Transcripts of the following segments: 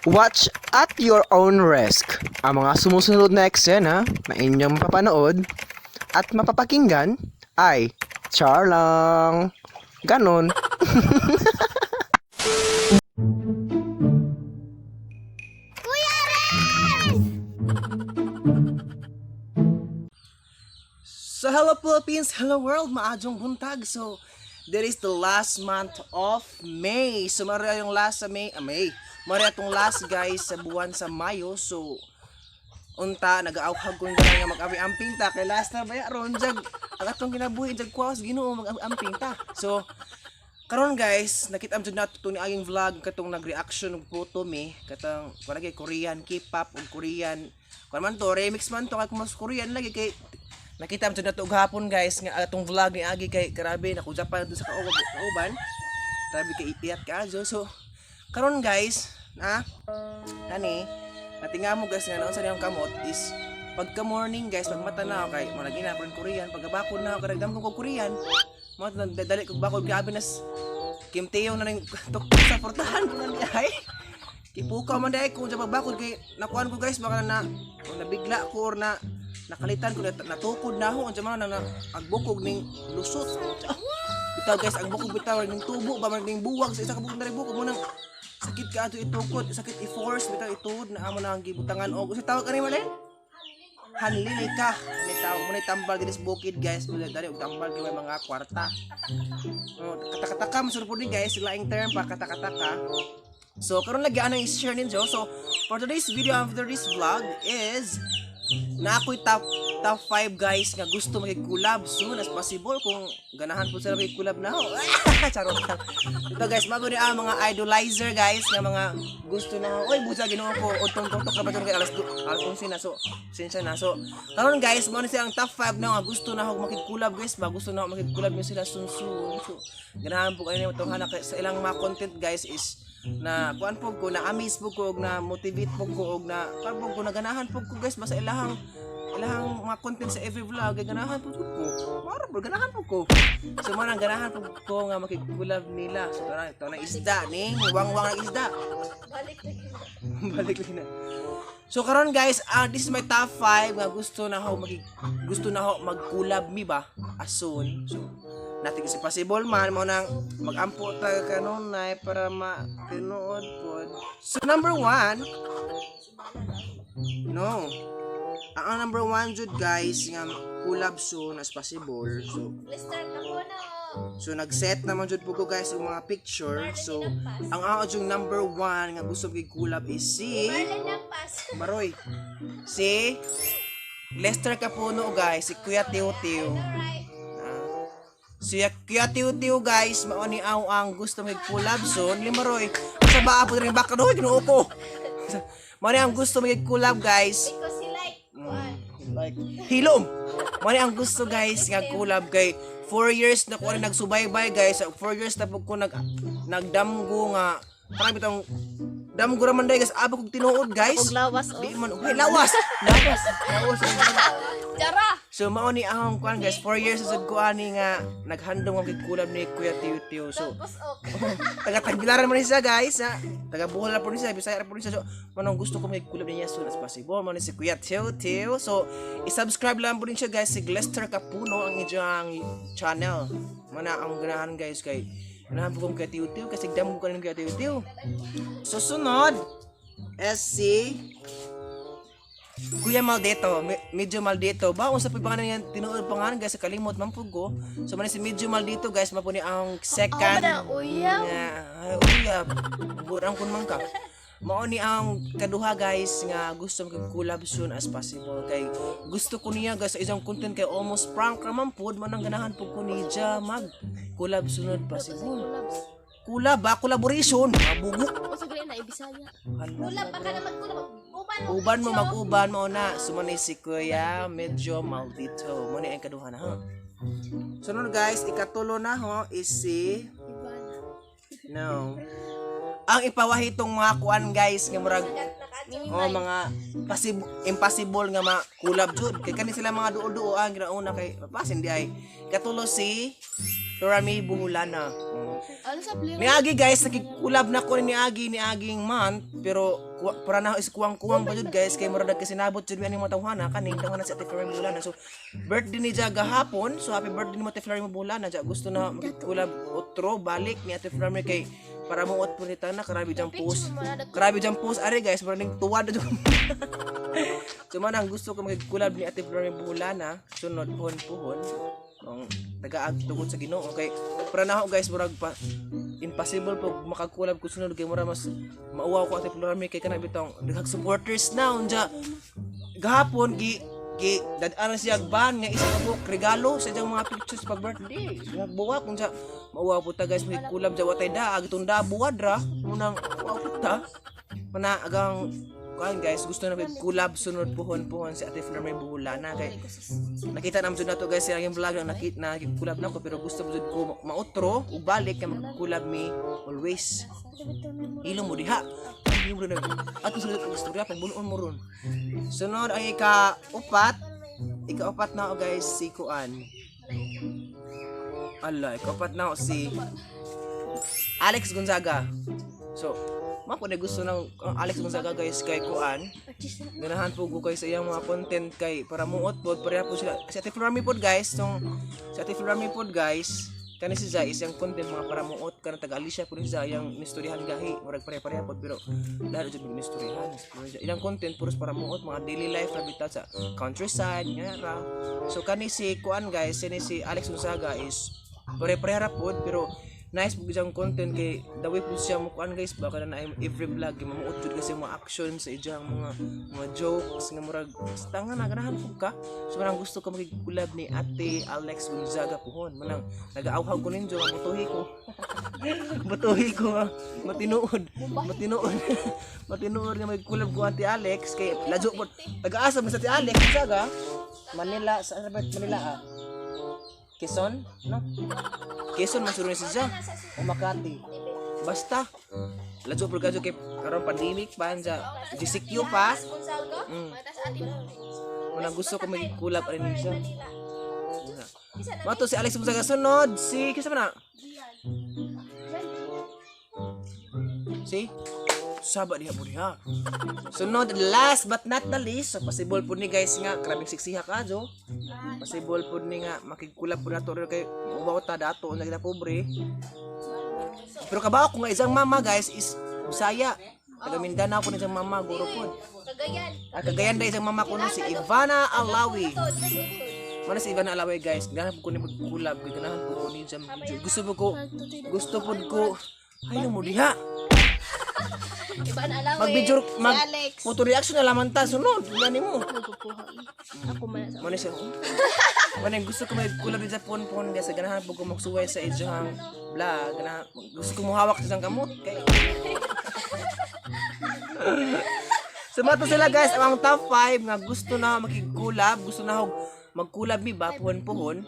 Watch at your own risk. Ang mga sumusunod na eksena na inyong mapapanood at mapapakinggan ay char lang. Ganon. Kuya Renz! So hello Philippines, hello world, maadjong buntag. So there is the last month of May. So maria yung last sa May, May. Maria itong last, guys, sa buwan sa Mayo. So unta nag-aawhag ko nga mag-awi-amping ta kay last na baya ron jag ang atong kinabuhi jag kwaos Ginoo, mag-amping ta. So karon, guys, nakita am jud nato ni aging vlog katong nag-reaction og photo mi katong kuan lagi Korean K-pop ug Korean kuan man to, remix man to, kay kung mas Korean lagi kay nakita am jud nato og hapon, guys, nga atong vlog ni agi kay grabe nakujapan dun sa kauban, grabe kay ipiyat kaayo. So karon, guys, na kani natinga mo, guys, nga naunsa niyang kamot is pagka morning, guys, pagmata na ako kay malagi na rin Korean, pagkabakod na ako karagdam ko Korean mo, dali kog bakod, grabe nas Kim Taeyong na rin tuktok sa portahan ko na niya ay kipukaw man dahil kung sa pagbakod kay nakuan ko, guys, baka na nabigla ko or na nakalitan ko na, natukod na ako unsa man na, na agbukog ning lusot. Bitaw, guys, ang bukog bitaw ning tubo ba man ning buwag sa isa ka bukog na rin bukog mo nang sakit ka ato itukod, sakit i-force bitaw ituod na amo na ang gibutangan og usa tawag ani malen hanlili ka ni tawag mo ni tambal dinhi sa bukid, guys, dali dali og tambal kay may mga kwarta. Oh, katakataka man po ni, guys, laing term pa katakataka. So karon lagi anang i-share ninyo. So for today's video and for today's vlog is na ako'y top top 5, guys, nga gusto makig-collab soon as possible kung ganahan po sila makig-collab na ako. Charot lang. Ito, guys, mago ni ang mga idolizer, guys, nga mga gusto na oy busa Ginoo ko utong tok na ba kay alas 11 na, so pasensya na. So karon, guys, mo ni sila ang top 5 na nga gusto na ako makig-collab, guys, ba gusto na ako makig-collab niyo sila soon soon. So ganahan po kayo nito hanak sa ilang mga content, guys, is na kuan po ko, na amaze po ko og na motivate po ko og na kuan po ko, naganahan po ko, guys, basta ilahang ilahang mga content sa every vlog ay ganahan po ko. Maro bro, ganahan po ko. So man ang ganahan po ko nga makig-collab nila. So ito na isda ni wangwang na isda. Balik na. Balik lang na. So karon, guys, this is my top 5 nga gusto na ako gusto na ako mag-collab mi ba as soon. So nothing is impossible man mo nang magampo ta kanunay para ma tinuod pod. So number 1, no. Ang number 1 jud, guys, nga collab soon as possible. So Lister ka po na. So nag-set naman jud po ko, guys, og mga picture. So ang ako jud number 1 nga gusto kay collab is si Marlon Nampas. Maroy. Si Lester Capuno, guys, si Kuya Teo Teo. Alright. Ah. Si Kuya Teo Teo, guys, mao ni aw ang gusto mag-collab soon. Limaroy. Sa ba po rin baka doy Ginoo ko. Mao ni ang gusto mag-collab, guys. Because he like kuan. Like hilom. Mao ni ang gusto, guys, nga collab kay 4 years na ko rin nagsubaybay, guys. 4 years na po ko nagdamgo nga parang bitong damgo ra man day, guys, abot kog tinuod, guys. Og lawas, oh. Di man okay, lawas. Lawas. Lawas. Jara! So mao ni akong kuan, guys, 4 years sa ko ani nga naghandom ang collab ni Kuya Teo Teo. So Tapos ok. taga Tagbilaran man ni siya, guys, ha. Taga Bohol na po ni siya, Bisaya ra po ni siya. So manong gusto ko may collab niya as soon as possible. Mao ni si Kuya Teo Teo. So i-subscribe lang po din siya, guys, si Lester Capuno ang inyong channel. Mana ang ganahan, guys, kay ganahan po kong Kuya Teo Teo kasi damo ko rin Kuya Teo Teo. So sunod SC Kuya Maldito, medyo Maldito. Ba, unsa pa pangalan niya tinuod pangalan, guys, sa kalimot man pud ko. So man si medyo Maldito, guys, mapo ni ang second. Ako na, uyab. Nga, ay, uyab. Burang kun man ka. Mao ni ang kaduha, guys, nga gusto mag-collab soon as possible kay gusto ko niya, guys, sa isang content kay almost prank ra man pud man ang ganahan pud ko niya mag collab soon possible. Collabs. Collab ba, collaboration, mabugo. Usa gali na ibisaya. Hala. Kulab baka na magkulab. Uban mo. Uban mo, mag-uban mo na. Sumanay si Kuya medyo maldito. Muna ang kaduha na ha. Sunod, guys, ikatulo na ho is si Ibana. No. Ang ipawahitong mga kuan, guys, nga murag oh, mga impossible nga ma-collab jud. Kay kani sila mga duol-duo ang ginauna kay pasin di ay. Katulo si Dorami Buhulana. Ano sa player? Niagi guys, nakik-collab na ko ni Niagi ni aging month, pero para na is kuwang-kuwang pa jud guys kay murag kasinabot jud mi aning matawhana kaning tawhana si Ate Florrie Bulana. So birthday ni ja gahapon, so happy birthday nimo, Ate Florrie Bulana. Ja gusto na makik-collab otro balik ni Ate Florrie kay para mo po ni tana karabi jang post. Karabi jang post ari guys, murag ning tuwad na jud. So man ang gusto ko makik-collab ni Ate Florrie Bulana sunod puhon-puhon ang tagaag tugod sa Ginoo kay para na ako guys, murag pa impossible pag makakulab ko sunod kay mura mas mauwaw ko Ate Florami kay kana bitong daghang supporters na. Unja gahapon gi gi dad-an siya ban nga isa ka buok regalo sa iyang mga pictures pag birthday. Buwak unja mauwaw po ta guys makikulab ja watay da agitong da buwad ra munang uwaw po ta mana agang kuan guys. Gusto na collab sunod puhon-puhon si Ate Flor May Buhulana kay nakita naman jud nato guys sa iyang vlog na nakita na collab na ko, pero gusto jud ko mautro ug balik kay mag-collab mi always. Ilo mo diha. Ilo mo na. Ato sa istorya pag bunuon mo ron. Sunod ang ika-upat. Ika-upat na ako guys si Kuan. Ala, ika-upat na ako si Alex Gonzaga. So, mao po na gusto ng ang Alex Gonzaga guys kay Kuan. Ganahan po ko kay sa iyang mga content kay para muot pod pareha po sila. Si Ate Florami pod guys, tong si Ate Florami pod guys, kani si Zai is iyang content mga para muot kanang taga Alicia po ni Zai iyang nistoryahan gahi, murag pare-pareha pod pero lahat jud nistoryahan. Ilang content puros para muot, mga daily life ra bitaw sa countryside nga ra. So kani si Kuan guys, kani si Alex Gonzaga is pare-pareha ra pod pero nice po siyang content kay the way po siya mo kuan guys baka na na every vlog mamuot jud kasi mga action sa iyang mga jokes nga murag tanga na ganahan po ka. So manang gusto ko makig-collab ni Ate Alex Gonzaga puhon manang nagaawhaw ko ninyo nga butuhi ko butuhi ko nga matinuod matinuod matinuod nga mag-collab ko Ate Alex kay ladyo po taga-asa man sa Ate Alex Gonzaga. Manila sa ano ba Manila ah Quezon no Quezon man suro ni siya o Makati basta ladyo po kadyo kay karon pandemic pa anja GCQ pa. Gonzaga. Matas ate. Unang gusto ko mag-collab rin siya. Manila. Isa na. Mato si Alex Gonzaga sunod si kinsa man na si Saba diha po diha. Sunod, last but not the least, so possible po ni guys nga, grabing siksiha ka, Jo. Possible po ni nga, makigkulab po nato rin kay ubaw ta dato, ang kita pobre. Pero kabaw ko nga isang mama guys is Bisaya. Taga Mindanao ko ni isang mama, guro po. Cagayan. Ah, Cagayan da isang mama ko no, si Ivana Alawi. Tod, tod. Mana si Ivana Alawi guys, ganahan po ko ni magkulab, ganahan po ko ni siya mag-enjoy. Gusto po ko, gusto po ko, ay mo diha. Iba na alawi. Mag-video, mag, Si Alex. photo reaction na laman ta, sunod, gani mo. Ako man sa Mana siya, oh. Mana gusto ko mag-collab din sa phone guys, ganahan po ko magsuway sa idyang vlog, ganahan, gusto ko muhawak sa isang kamot, kay. So mato sila guys, ang top 5 nga gusto na makig-collab, gusto na og mag-collab mi ba puhon-puhon.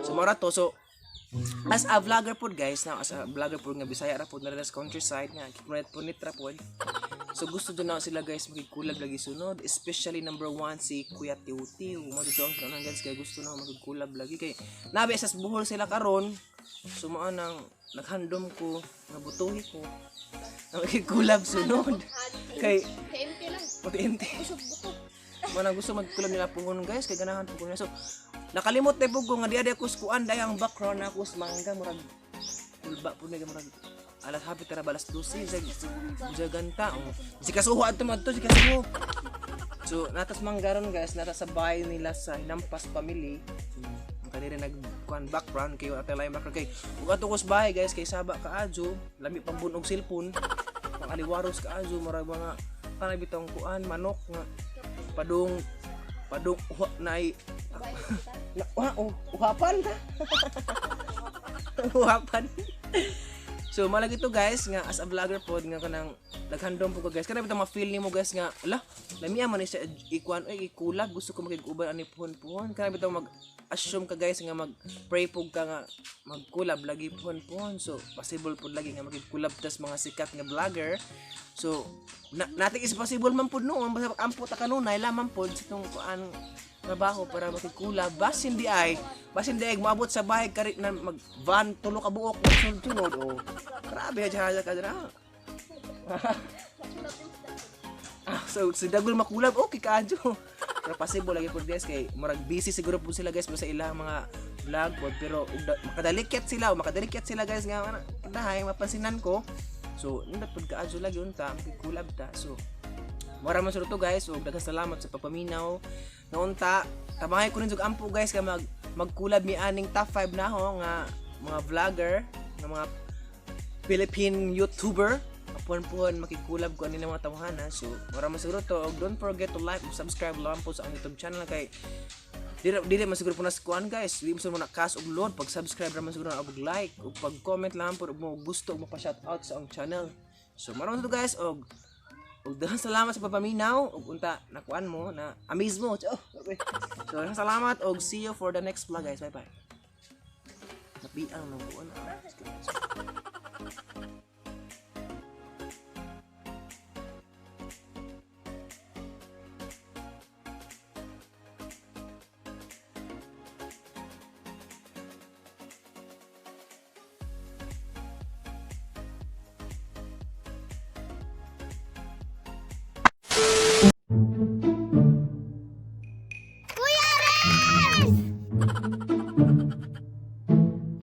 So mao ra to. So as a vlogger pod guys, na as a vlogger pod nga Bisaya ra pod na rin sa countryside nga kipunit punit ra pod. So gusto do na sila guys makig-collab lagi sunod, especially number 1 si Kuya Tiu Tiu. Mo dito ang kanang guys kay gusto na makig-collab lagi kay nabi sa Bohol sila karon. So mao nang naghandom ko nga butuhi ko na makig-collab sunod. Kay KMT lang. pati Mana gusto magkulab nila puhon guys kay ganahan po ko nila. So nakalimot na po ko nga diha ako sa kuan dahil ang background na ako sa mangga murag kulba po na murag alas hapit tara balas 12 sa jaganta oh. Si kasuho adto madto si kasuho. So natas mangga ron guys, natas sa bahay nila sa Hinampas family. Ang kanila nag kuan background kayo at lain background kay ug ato ko sa bahay guys kay saba kaadyo lami pang bunog cellphone pang aliwaros kaadyo murag mga kanay bitong kuan manok nga padung padung uha na ay na uha oh, uhapan ta uhapan. So malagi to guys nga as a vlogger pod nga kanang naghandom po ko guys kana bitong ma-feel nimo guys nga ala lami man ni siya ikuan oy ikulab gusto ko makig-uban ani puhon-puhon kana bitong mag assume ka guys nga mag pray pug ka nga magkulab lagi puhon-puhon. So possible pud lagi nga makigkulab tas mga sikat nga vlogger. So na, natin is possible man pud noon basta ampo ta kanunay lamang pud sa tong kuan. Trabaho para makikula. Basin di ay moabot sa bahay kari na mag van tulo ka buok sunod-sunod, oh. Grabe haja ka dira. Ah, so si Dagol makulab, okay kaadyo. Pero possible lagi po, guys, kay murag busy siguro po sila, guys, sa ilang mga vlog po, pero ug makadalikyat sila, guys, nga ana kadahay mapansinan ko. So nindot pud kaadyo lagi unta makikulab ta. So mura man to, guys, ug daghang salamat sa pagpaminaw. Naunta tabangay ko rin og ampo, guys, kay magkulab mi aning top 5 na ho nga mga vlogger nga mga Philippine YouTuber. Apuan-puan makikulab ko ani ng mga tawhana. So, mura man siguro to. Og don't forget to like and subscribe lang po sa ang YouTube channel kay dili man siguro po na kuan, guys. Dili man siguro na cast og load pag subscribe ra man siguro na og like ug pag comment lang po og mo gusto og mapa shout out sa ang channel. So, mura man to, guys, og daghang salamat sa pagpaminaw ug unta nakuan mo na amaze mo. Oh, okay. So, daghang salamat og see you for the next vlog, guys. Bye bye. Napiang nang kuan. Ah.